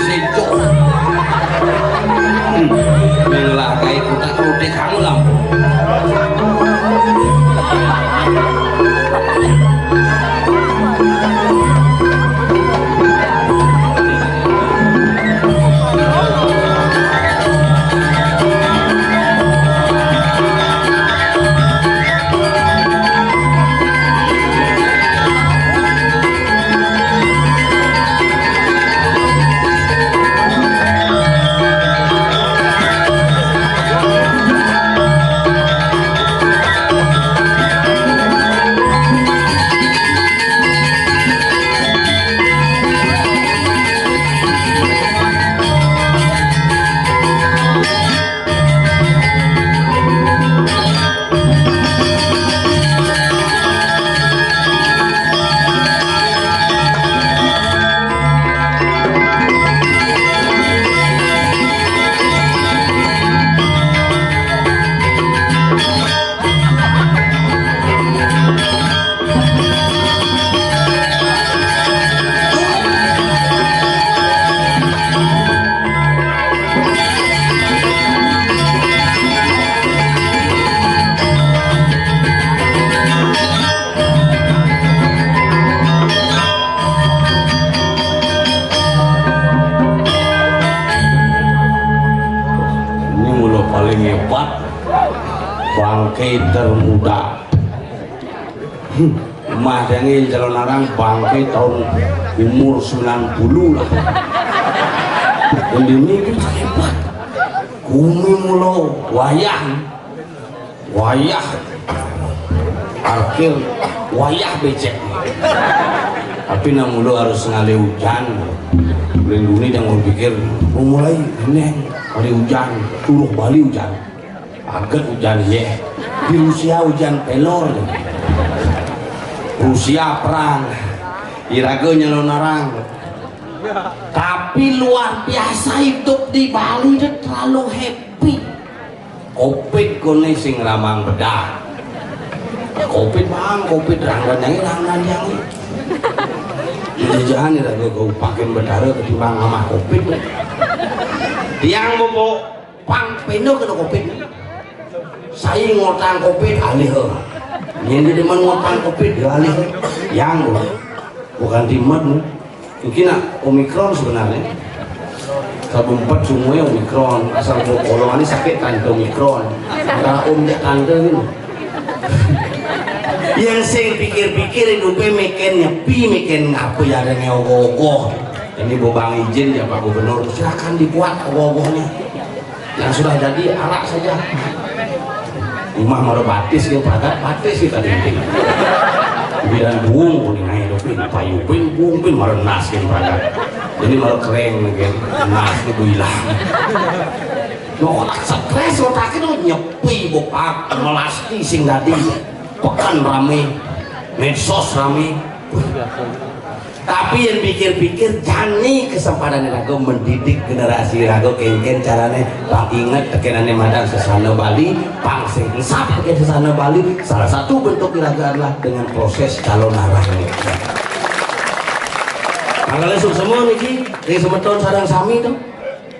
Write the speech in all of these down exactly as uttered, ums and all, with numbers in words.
Sencok. Hmm. Menglah kai kutak kutik kamu lah. Ini mula paling hebat, bangke termuda. Hmm. Mah dene calonarang bangke tahun umur sembilan puluh lah. Yang dini itu hebat. Kumi mula wayah, wayah parkir, wayah becek. Tapi nak mula harus ngalih ujan. Linduni jangan pikir, "Oh, mulai ini ngalih ujan, suruh bali ujan." Aget ujan ye. Di Rusia ujan pelor. Rusia perang. Iraga nyalonarang. Tapi luar biasa hidup di Bali itu terlalu happy. Covid kone sing ramang bedah. Ya, covid bang, covid ranggan yang ranggan yang. Jajahan iraga kau pakai bedara ketimbang ngamah covid. Tiang bobo. Pang peno kena covid. Saya ngotang covid alih. Yang dia demen ngotang covid dia alih. Yang bukan timet. Mungkin nak omikron sebenarnya. Sabu empat semua omikron. Asal mau kolong ini sakit tanda omikron. Ada om dia tanda gitu. Yang sing pikir-pikir hidupnya meken nyepi, meken ngapa ya ada ngeogoh-ogoh. Ini bobang izin ya Pak Gubernur, silakan dibuat ogoh-ogohnya. Yang sudah jadi arak saja. Rumah mara batis ke pagat, batis kita dinding. Bidan buung kuning ae dopin, payu pin, buung pin mara nas ke pagat. Jadi mara kering ke nas ke bilang. No otak stres otak itu nyepi bopak melasti sing dadi. Pekan rame, medsos rame. Tapi yang pikir-pikir jani kesempatan iraga mendidik generasi iraga kengken carane pang inget tekenane madang sesana Bali, pang sing ensap teken sesana Bali. Salah satu bentuk iraga adalah dengan proses calonarang niki. Mangkane suksema niki ring semeton sareng sami to.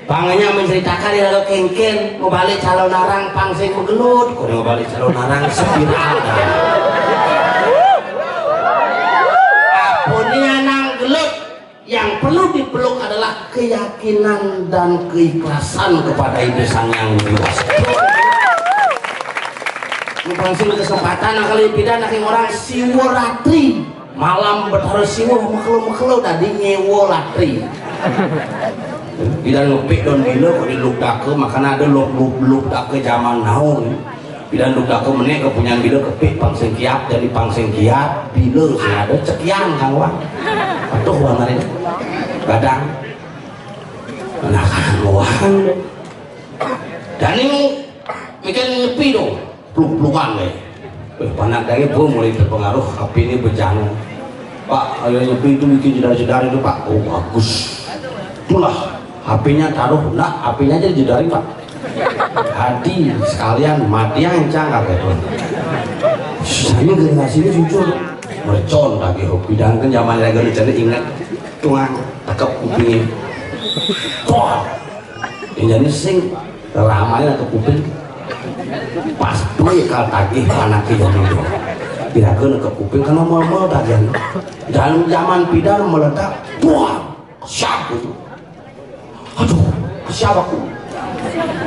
Pangnya menceritakan iraga kengken mabalik calonarang pang sing magelut, kone mabalik calonarang spiral. Apane anang gelut, yang perlu dipeluk adalah keyakinan dan keikhlasan kepada Ida Sang Hyang Widhi Wasa. Ini pang sing kesempatan kali pidan saking orang Siwa Ratri. Malam Betara Siwa mekelo-mekelo dadi nyewa latri. Pidan ngepik don gila kok di luk daka, makana ada luk, luk, luk daka zaman now ni. Pidan luk daka menek kepunyan bila kepik pang sing kiap, jadi pang sing kiap, bila sing ada cekian kang wang. Aduh wang hari ni. Gadang. Nah kang wang. Dan ini mikir nyepi dong. Pluk-plukan deh. Eh, panak daging pun mulai terpengaruh, H P ini bejana. Pak, ayo nyepi itu bikin jedar-jedar itu, Pak. Oh, bagus. Itulah H P-nya taruh, enggak, H P-nya aja jedarin, Pak. Hati sekalian mati yang encang kata itu. Saya generasi ini jujur. Mercon lagi hobi dan kan zaman lagi rencana ingat tuang tekep kupingnya. Wah, yang jani sing ramai nangkep kuping. Pas pria kal tagih panaké jani to. Piraga nangkep kuping karena mal-mal tagihan. Dan zaman pidan meledak, buang, siap gitu. Aduh, siap aku.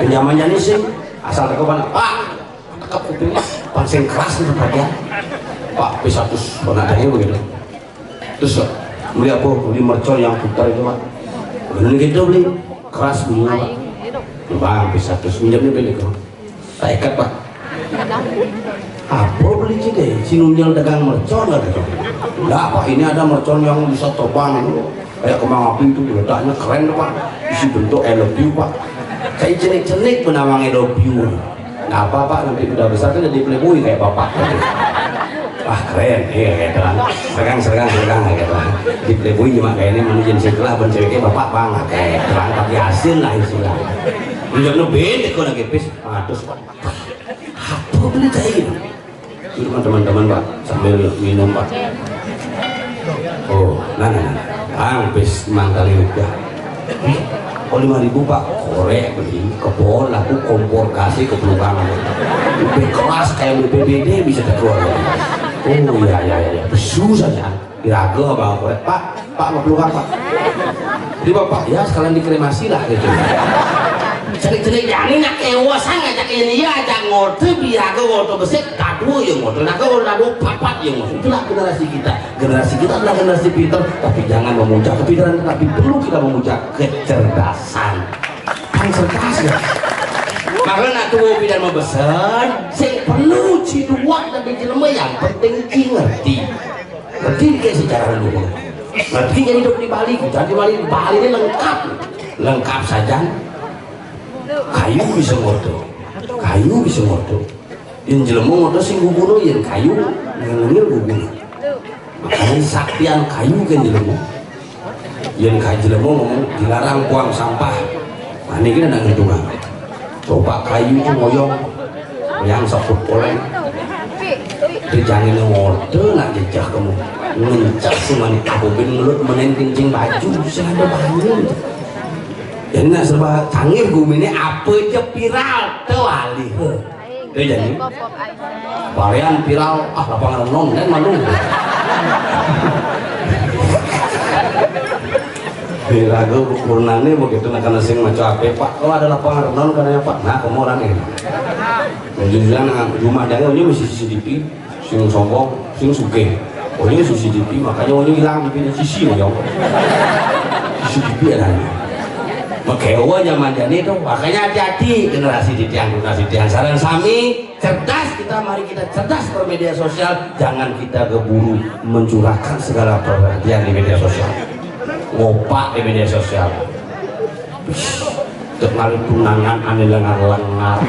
Yang zaman jani sing asal teko panak, Pak, nangkep kupingnya, pan sing keras itu bagian. Pak, P seratus, pernah tanya begitu. Terus, Pak, beli apa? Beli mercon yang putar itu, Pak. Bener gitu beli, keras bunyinya, Pak. Bang, P seratus, minjamnya beli kok. Tak ikat, Pak. Apa beli cide? Si Nunjel dagang mercon lah gitu. Enggak, Pak, ini ada mercon yang bisa terbang itu. Kayak kembang api itu, letaknya keren tuh, Pak. Isi bentuk I love you, Pak. Saya cenik-cenik penawang I love you. Nggak apa-apa, nanti udah besar kan jadi playboy kayak bapak. Wah, keren, iya, kayak terang. Sergang, sergang, sergang, kayak terang. Di playboy cuma kayak ini, manusia setelah menceweknya bapak banget, kayak terang pakai asin lah istilah. Udah ngeband, kok lagi pis, pangatus, Pak. Apa beli kayak gitu? Itu kan teman-teman, Pak, sambil minum, Pak. Oh, nah, nah, nah. Bang, pis mangkali udah. Oh, lima ribu, Pak. Korek beli, kebon, aku kompor kasih ke pelukangan. Lebih keras kayak B P B D bisa keluar. Oh, iya, iya, iya, iya. Besu saja. Diraga abang korek, "Pak, Pak, mau keluar, Pak." Jadi bapak, "Ya, sekalian dikremasi lah," gitu. Cenik-cenik jani nak kewasan ngajak ini ya, ajak ngorte, biraga ngorte besik, dadu ya ngorte, naga ngorte dadu, papat ya ngorte. Itulah generasi kita. Generasi kita adalah generasi pintar, tapi jangan memuja kepintaran, tapi perlu kita memuja kecerdasan. Kan cerdas ya. Maka nak tua pidan mabesen, sing perlu ciduak dan jelema yang penting ki ngerti. Ngerti ke sejarah dulu. Ngerti ke hidup di Bali, kita di Bali, Bali ini lengkap. Lengkap saja. Kayu bisa ngorte. Kayu bisa ngorte. Yang jelema ngorte sing guguna, yang kayu, yang ngengil guguna. Makanya saktian kayu kan jelema. Yang kayu jelema ngomong, "Dilarang buang sampah." Nah, ini kita nak ngitungan. Coba kayu itu ngoyong. Yang saput poleng. Di jangin ngorte nak jejah kamu. Ngencak sing mani aku bin ngelut menen kencing baju. Sing ada bangun. Jadi nak serba canggih gumine apa aja viral. Teu alih. Teu jadi. Varian viral, ah, lapangan renon kan malu. Diraga ukurannya begitu, nah, karena sing maco ape, Pak, kalau ada lapangan renon, katanya, Pak, nah, kamu orang ini. Jujur, nah, rumah dia, ini masih C C T V, sing sombong, sing sugih. Oh, ini C C T V, makanya ini hilang di pintu sisi, ya. C C T V ada ini. Makanya zaman jani tuh, makanya hati-hati generasi titiang, generasi titiang. Saran sami, cerdas kita, mari kita cerdas bermedia sosial, jangan kita keburu mencurahkan segala perhatian di media sosial. Ngopak di media sosial. Tek ngalih tunangan ane lengar-lengar.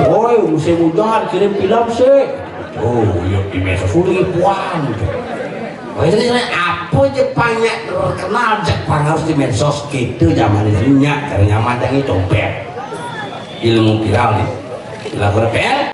Woi, musim hujan kirim film sih. Oh, iya di medsos udah puan. Oh, itu nih apa aja banyak terkenal jak harus di medsos gitu zaman ini nya, cari nyaman yang itu, Beb. Ilmu viral nih. Lagu rebel.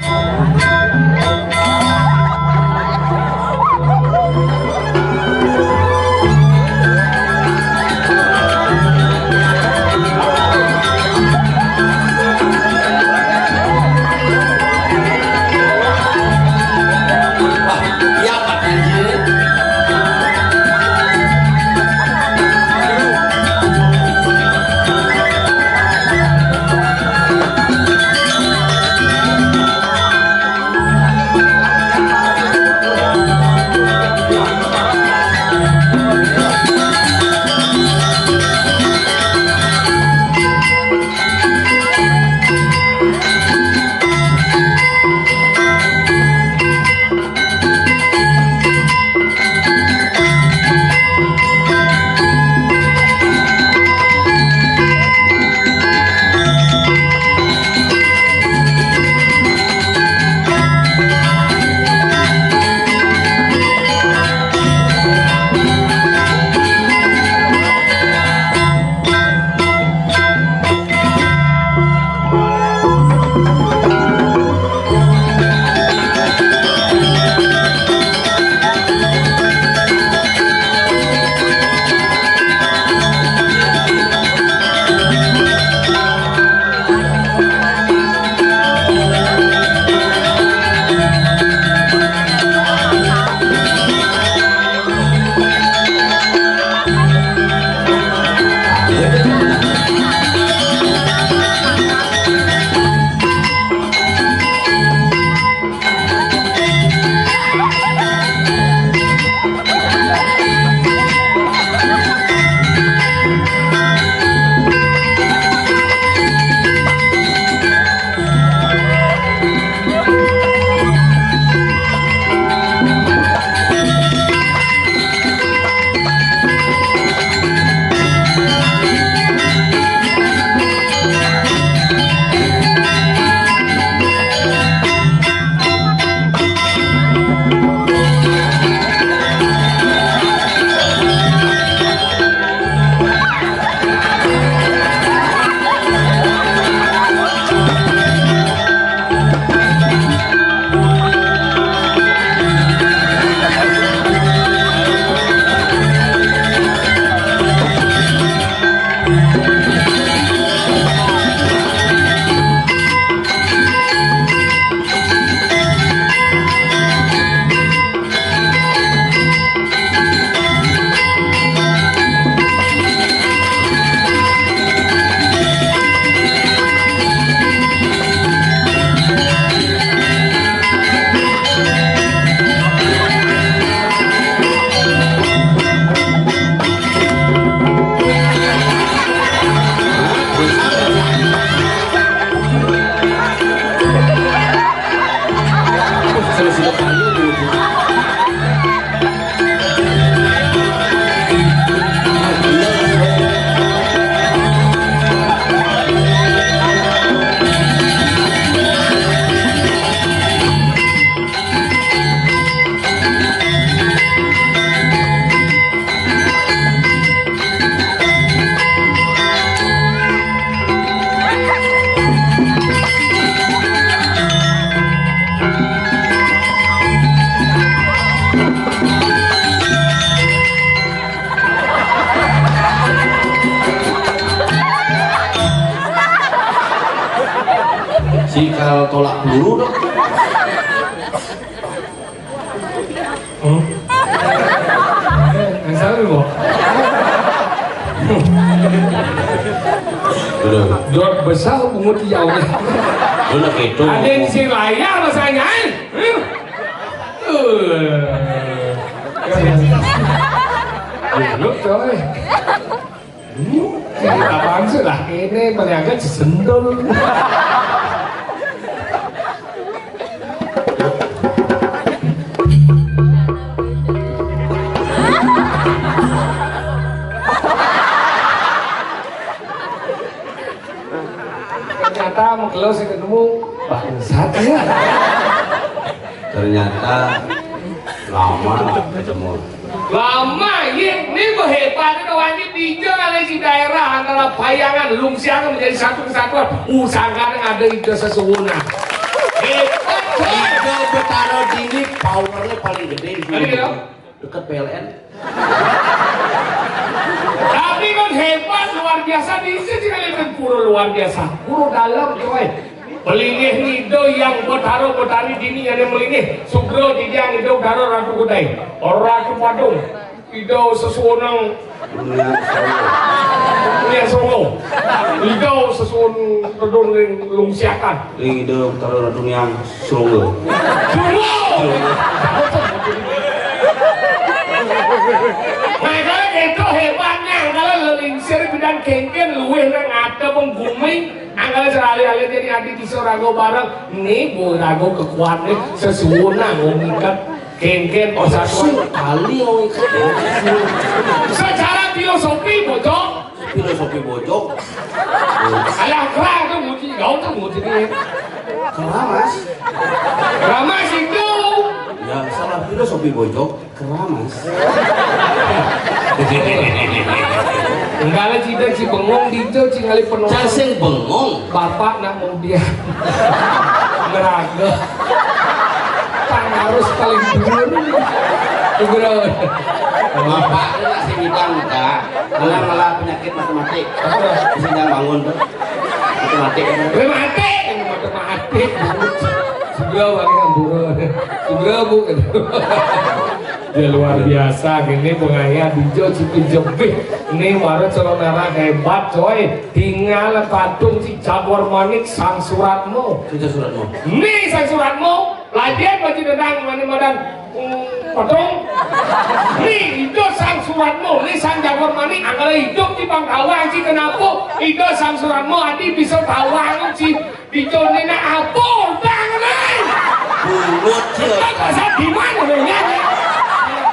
Cikal tolak peluru dong. Hmm? Yang salah dulu. Bener. Dot besar bungut jauh. Bener gitu. Ada yang sing layar rasanya, eh. Hmm? Eh. Lu coy. Hmm? Apaan sih lah? Ini paling agak sendol. Ternyata mau keluar sih ketemu bangsat ya. Ternyata lama ketemu. Lama, iya. Ini hebat itu, wajib dijol oleh si daerah antara Payangan, Lungsiangan menjadi satu kesatuan. Usangkan ada itu sesuwunan. Hebat, coy. Ijo Betara Dini powernya paling gede di sini. Iya. Dekat P L N. Tapi kan hebat, luar biasa, di sini kan pura luar biasa. Pura dalam, coy. Pelinggih Ida Hyang Betara Betari Dini ada melinggih. Sugra Didi Hyang Ida Betara Ratu Gudai. Ratu Padung. Ida sesuwunang Dunia Solo. Dunia Solo. Ida sesuwun tedun ring Lungsiakan. Ring Ida Betara Ratu Niang Solo. Solo. Makanya itu hebatnya, kalau lelingsir bidang kengken luwih nang ada penggumi. Angkal serali-ali jadi adi bisa rago bareng. Nih, bu rago kekuatan nih, sesuwun lah, mau ngikat kengken. Oh, persatuan. Sesuwun kali mau ngikat. Secara filosofi, bocok. Filosofi bocok. Alah, kerang tuh muji, kau tuh muji nih. Keramas. Keramas itu. Ya, salah filosofi bocok. Keramas. Enggak lah, Cida, ci bengong, Dija, ci ngalih penolong. Cang sing bengong. Bapak nak mau dia. Ngeraga. Tang harus paling dulu. Tunggu dulu. Bapak itu nak sing bidang, Kak. Malah, malah penyakit matematik. Bisa jangan bangun tuh. Matematik. Gue mati. Matematik. Sugra, Bang, ya, Bu. Sugra, Bu. Ya, luar biasa gini, pengayah Dija Cipinjebih. Ini warna calon darah hebat, coy. Tinggal patung si Jabor Manik Sang Suratmo. Sang Suratmo. Ini Sang Suratmo, lagi apa sih tentang mana madan? Hmm, patung. Ini itu Sang Suratmo, ini Sang Jabor Manik, angkala hidup di Bangkawan sih, kenapa? Itu Sang Suratmo, adi bisa tawang sih. Dicontene apa utang ne? Bungut, Cil. Kan pasal di mana ne, ya?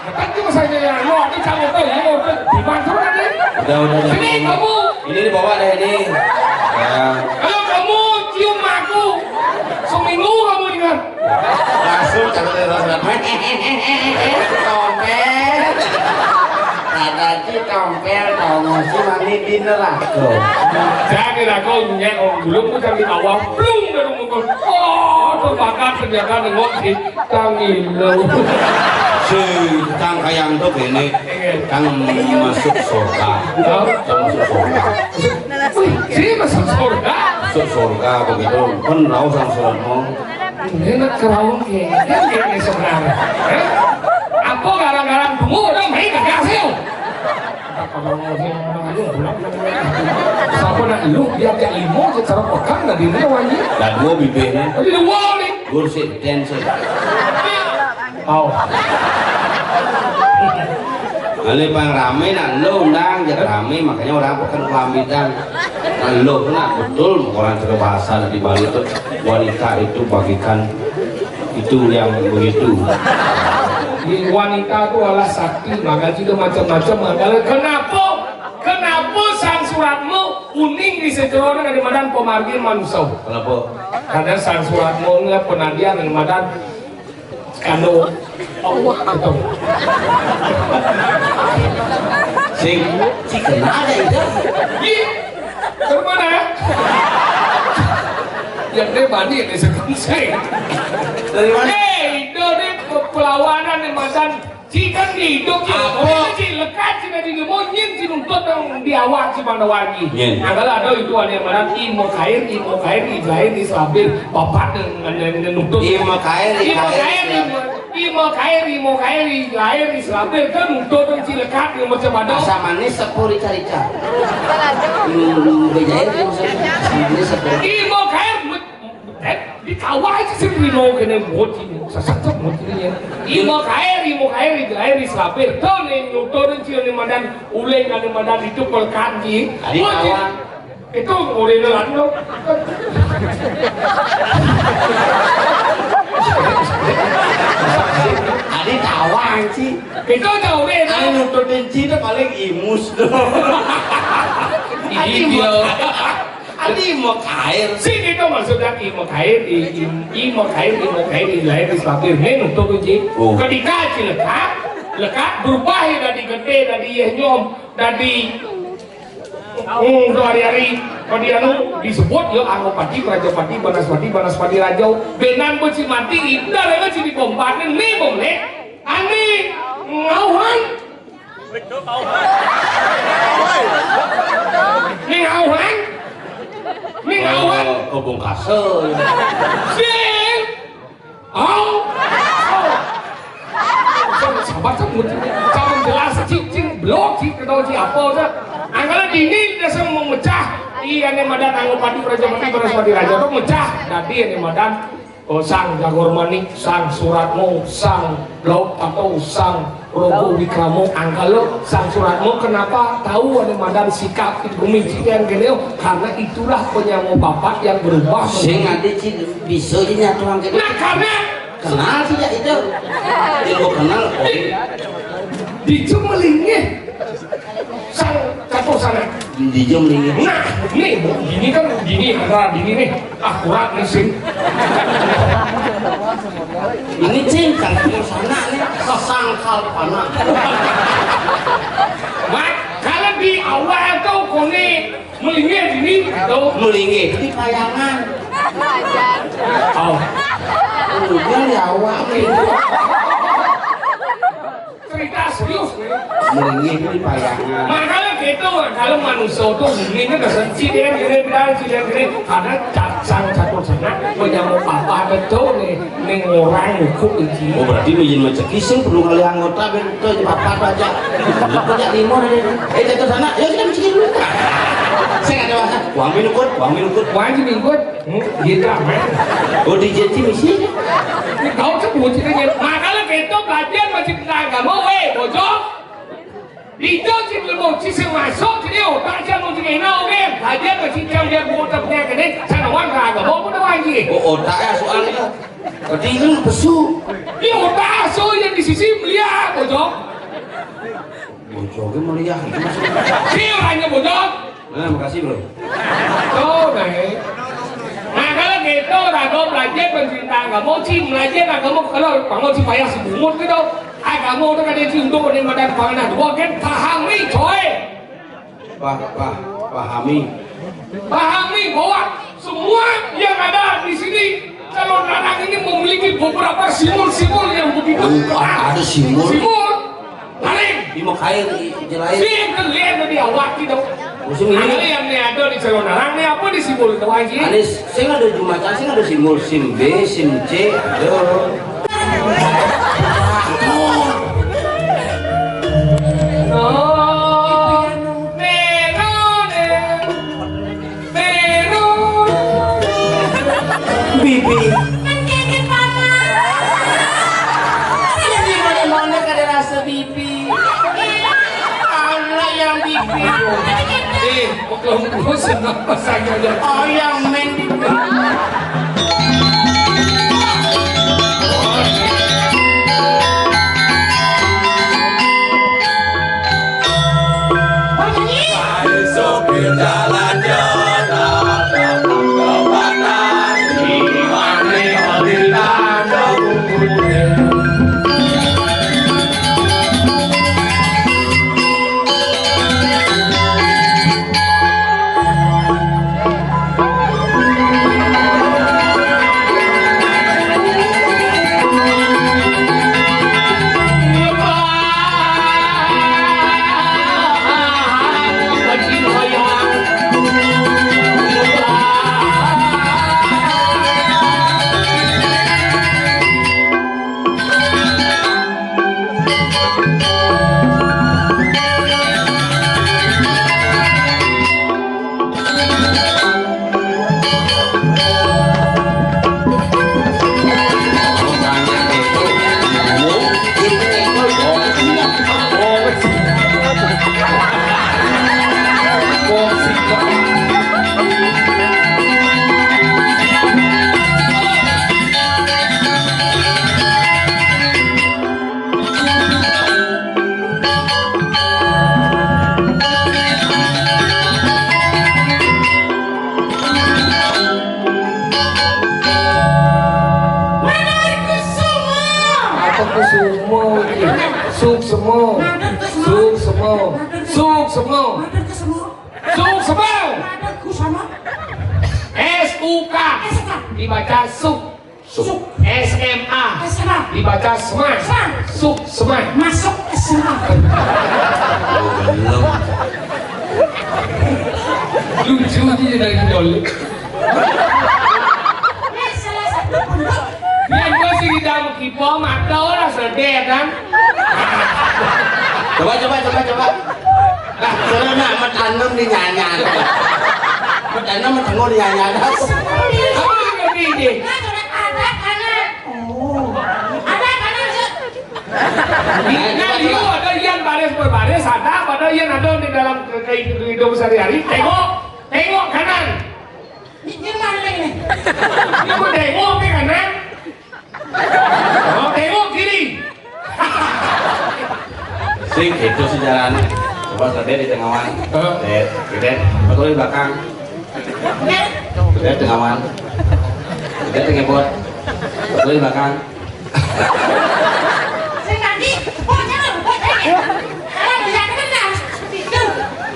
Kan cuma saja yang lo, aku cakap tu, ya, lo, di mana tu, ne? Udah, udah, udah. Sini kamu. Ini dibawa deh, ini. Ya. Kalau kamu cium aku, seminggu kamu ingat. Langsung cakap dari Roslan. Tompel. Tadi tompel, tau ngosi mani dinner lah. Tuh. Jangan aku nyek orang dulu, aku cari awal, plung, dari muka. Oh, terbakar ternyata nengok si Kang Ilo. Si Kang Kayang tuh gini, Kang masuk surga. Hah? Kang masuk surga. Wih, si masuk surga. Masuk surga begitu. Kan rau sang surat mau. Ini nak keraung ke, ini ke sebenarnya. Eh? Apa garang-garang tunggu udah main kagak sih? Siapa nak lu biar kayak limo aja cara pegang tadi ini wangi. Lah dua bibirnya. Tadi dua nih. Gue sih ten sih. Oh. Kali paling rame nak lu undang, jadi rame, makanya orang pekan pelamitan. Nah, lu nak betul orang cakap bahasa di Bali itu, wanita itu bagikan itu yang begitu. Di wanita itu adalah sakti, maka juga macam-macam. Maka kenapa, kenapa Sang Suratmo uning di sejeroan dari madan pemargin manusia? Kenapa? Karena Sang Suratmo ini penadian dari madan kandung. Betul. Sing, sing kena ada itu. Iya. Dari mana? Yang dia mandi, yang dia sekonseng. Dari mana? Eh, itu ni pe-, perlawanan ni, Madan. Cik kan hidup, cik. Apa? Cik, Kan cina di limo nyin ci nuntut nang di awak ci Pandawa lagi. Nyin. Nah, kalau ada itu ada yang mana i makair, i makair, i gair, i selabir, bapak nang, nang, nang nuntut. I makair, i I makair, gair. I ma-, i makair, i makair, i gair, i selabir, kan nuntut nang ci lekat nang macam ada. Asam manis sepur rica-rica. Hmm, bejair tu maksudnya. Asam manis sepur. I makair, Eh, di kawai ci sing rino kene moti, sasat moti ne. I makair, i makair, i gair, i selabir. To ne nuntut nang ci ne madan uleng ane madan itu pelkat ci. Adi moti. Kawang. Itu uleng ne lando. Adi kawang ci. Itu jauh deh. Ane nuntut nang ci tu paling imus tu. Adi dia. Adi i makair. Sing itu maksudnya i makair, i, i, i makair, i makair, i gair, i selabir. Ini nuntut nang ci. Oh. Ketika ci lekat, lekat berubah ya dari gede, dari yeh nyom, dari, hmm, tu hari-hari, pada anu, disebut ya Anggopati, Prajapati, Banaspati, Banaspati Raja. Benan beci mati, indah dengan ci dibombat, ni bomne. Ani, ngauhan. Ning auhan. Ning auhan. Oh, kebong kasel. Sing. Au. Sabar, sabar, sabar jelas, cing, cing, blok, cing, ketawa, cing, apa, cing. Angkala dini dia sing memecah. Iya, nih, madan Anggopati Prajapati Banaspati Raja tu mecah. Dadi, nih, madan Oh, Sang Jagor Manik, Sang Suratmo, Sang Laut Pato, Sang Rogo Wikramo, angkala Sang Suratmo, kenapa tahu ada madan sikap di bumi Citian gini? Karena itulah penyamo bapak yang berubah. Sing ade ci bisa aja nyatuan gitu. Nah, karena kenal sih ya itu. Ilmu kenal. Di, di Cemelinya. Sang catur sana. Di jam ini. Nah, ini, Bu, gini kan, gini, antara gini nih, akurat nih, sing. Ini, cing, sang catur sana nih, sang kalpana. Mat, kalau di awal tuh kone melinggih gini, tuh. Melinggih, di payangan. Oh. Kemudian di awal nih. Cerita serius nih. Melinggih ini payangan. Makanya gitu, kalau manusia tuh ini kan kesenci dia gini, bilang sih dia gini, karena ca-, sang catur sana menyambut apa betul nih, ning orang hukum ini. Oh, berarti mijin macam kisah perlu kali anggota ben tuh di papat aja. Punya lima dari, eh, catur sana, ya kita mencari dulu. Saya nggak ada bahasa. Wah, minukut, wah, minukut. Wah, minukut. Hmm, gitu amat. Oh, di jeti misi. Ini kau sebut sih kan. Makanya kita belajar masih tentang agama, weh, bocor. Itu sih belum mau sih masuk sini, otak saya mau sini, nah, oke. Belajar masih jam dia buat tak punya kene, saya lawan ke agama, apa dah lagi? Oh, otak ya soalnya. Tadi kan pesu. Ini otak so yang di sisi melihat, bocor. Bocor ke melihat. Dia orangnya bocor. Nah, makasih, Bro. Tuh, baik. Nah, kalau gitu, raga belajar pencinta agama, ci belajar agama, kalau bangun ci payah si bungut gitu. Agama udah kada ci untuk pada panganan. Wah, kan pahami, coy. Pah-, pah-, pahami. Pahami bahwa semua yang ada di sini, calon anak ini memiliki beberapa simbol-simbol yang begitu. Oh, ada simbol. Simbol. Paling. Di Mekah, di Jelain. Sing kalian di awak kita. Musim ini. Ada yang ni ada di calon anak ni apa di simbol itu, Haji? Ada, sing ada Jumatan, sing ada simbol, sim B, sim C, ada. Oh, merah deh. Bibi. Kan keket, Papa. Ini mana-mana kada rasa bibi. Anak yang bibi. Eh, kok kamu senang pasangnya aja. Oh, yang main bibi. Suksma. Ngadeg ke semua. Suksma. Ngadeg ke semua. Suksma. Ngadeg ke semua. Ngadeg ke semua. S U K. S U K. Dibaca suk. Suk. S M A. S M A. Dibaca sma. Sma. Suksma. Masuk S M A. Oh, belum. Lucu aja dari dulu. Ini salah satu bentuk. Biar gue sih kita kipo mata orang sedih kan. Coba, coba, coba, coba. Lah, soalnya nak mat anem di nyanya. Mat anem mat tengok di nyanya. Apa yang ngerti ini? Ada kanan. Oh. Ada kanan, Cek. Nah, dia ada yang baris berbaris, ada, pada yang ada di dalam ke-, ke-, kehidupan sehari-hari. Tengok, tengok kanan. Ini, ini mana ini? Ini mau tengok ke kanan. Oh, tengok kiri. Sing, itu sejalan. Coba sedih di tengawan. Heeh. Sedih, sedih. Betul di belakang. Sedih tengawan. Sedih tengebot. Betul di belakang. Sing lagi, pokoknya lo, pokoknya. Kalau melihat kan harus seperti itu.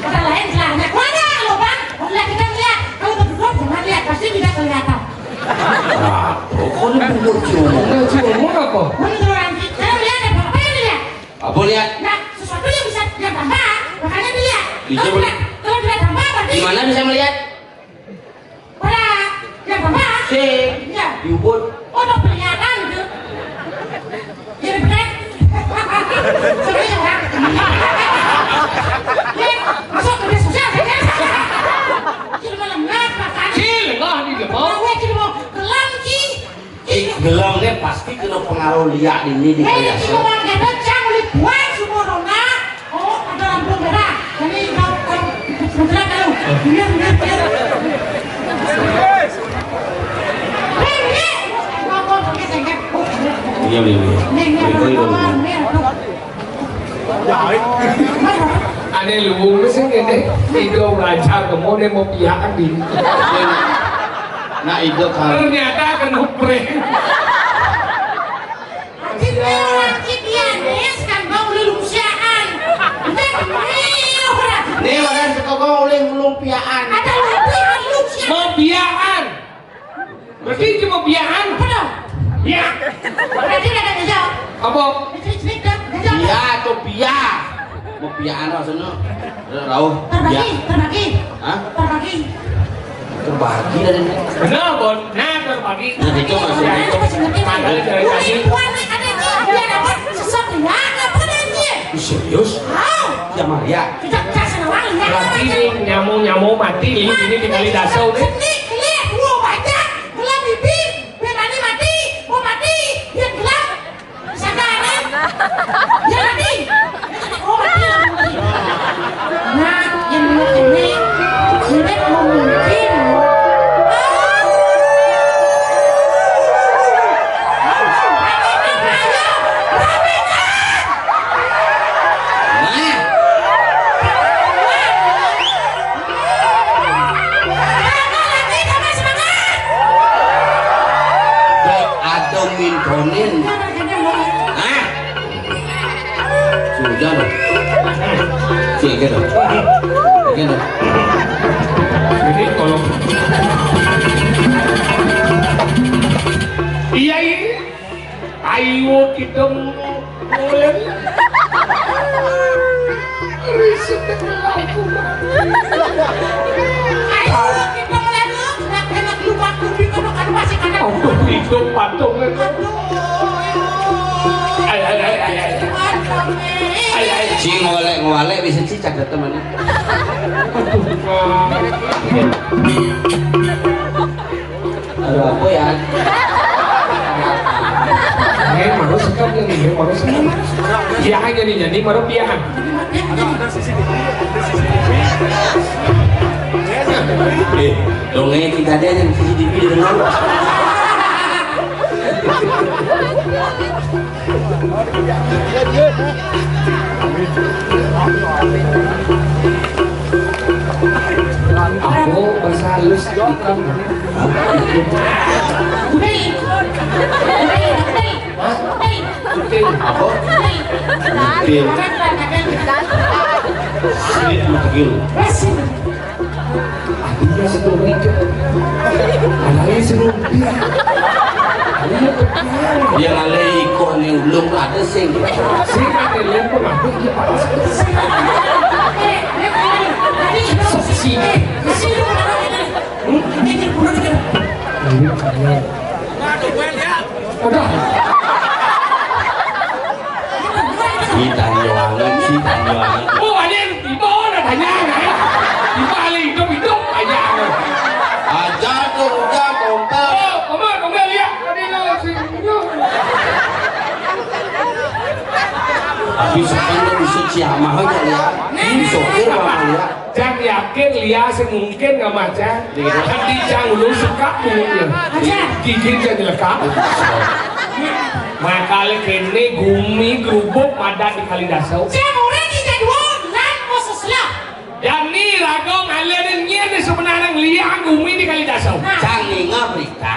Kata lain celahnya. Mana lubang? Kalau kita melihat, kalau tertutup jangan lihat, pasti tidak kelihatan. Nah, pokoknya bubur cium. Nah, cium apa? Menurut kita melihat apa? Apa yang dilihat? Apa lihat? Nah, sesuatu yang bisa yang tampak, makanya dilihat. Bisa kalau ber- tidak, kalau tidak tampak berarti. Di mana bisa melihat? Ora, ya, Bapak? Sing. Iya. Di ubud. Oh, udah kelihatan gitu. Jadi bener. Sorry ya, Pak. Ya, masuk ke media sosial, ya. Cil malam ngapa, kan? Cil, wah, di depan. Wah, cil mau kelam, Ci. Ih, gelem ne pasti kena pengaruh liak dini di. Hei, kalian. Cuma kena cang oleh buang semua dona. Oh, ada lampu merah. Jadi kau, kau bergerak kau. Biar, biar, biar. Hei, biar. Kau, kau pakai sengket. Oh, iya, iya, iya. Nih, nih, iya, iya, iya. Nih, nih. Ane luwung sing ngene, ido belajar kemone mau piakan di. Nah, ido kan. Ternyata kena prank. Cip, orang cip ya, Nis, kan bau lelung siaan. Udah, nih, udah. Nih, orang sekoko ulih ulung piakan. Ada lagi lelung siaan. Mau piakan. Berarti cuma biaan. Apa dong? Ya. Berarti udah ada jawab. Apa? Cerita, cerita, jawab. Iya, tuh biar. Mau biaan maksudnya. Udah rauh. Terbagi, ya. Terbagi. Hah? Terbagi. Terbagi dari ini. Benar, Bon. Nah, terbagi. Nah, itu maksudnya. Nah, itu masih ngerti, Bang. Ada dari tadi. Tuan nih, ada yang biar apa? Sesat ya, apa namanya? Ih, serius? Wow. Ya, Maria. Tidak kasih nawang, ya. Berarti ini nyamuk-nyamuk mati, ini, ini tinggal di dasar, deh. Seni, kulit, wow, banyak. Gelam bibi, biar mati, mati, mau mati, biar gelam. Sadar, eh? Biar mati. Oh, mati, mati. Nah, yang bener ini, ini mau mungkin. Ah. Ayo, rapikan. Nah. Dek adem mintonin. Hah? Sudah dong. Cek gitu. Cek gitu. Jadi kalau iya, iya. Ayo kita mulai. Risik. Ayo kita mulai dulu. Nak enak lupa kuping, aduh, kan masih kena. Aduh, hidup patung itu. Aduh. Ayo, ayo, ayo, ayo, ayo. Ayo, ayo. Ci ngolek-ngolek bisa ci cadet teman. Aduh, Pak. Ada apa ya? Ini baru sekam ini, ini baru sekam. Iya, hanya nih, jadi baru piahan. Eh, dongeng kita dia yang C C T V di dalam. Aku bahasa halus bukan. Hah? Hah? Apa? Pil. Sini pil. Adinya sebelum nikah. Anaknya sebelum dia. Dia ngalih iko ni ulung ada sing. Sing ada lempeng aku dia panas. Sini. Ini kaya. Aduh. Si tanya banget, si tanya banget. Oh, ada yang tiba, ada tanya, kan? Tiba hari hidup, hidup aja. Aja dong, aja dong, Pak. Oh, kamu, kamu lihat, tadi lo si. Tapi sekarang bisa ciamah aja ya. Sopir mah ya. Cang yakin Lia sing mungkin nggak maca. Kan di Cang lu suka mulutnya. Aja. Gigi aja nyelekap. Makale kene gumi grubuk madan di Kalidasau. Cang orang di jadwal lan mau seselah. Dan ni raga ngalih nyien ni sebenarnya Lia gumi di Kalidasau. Nah. Cang ninga berita.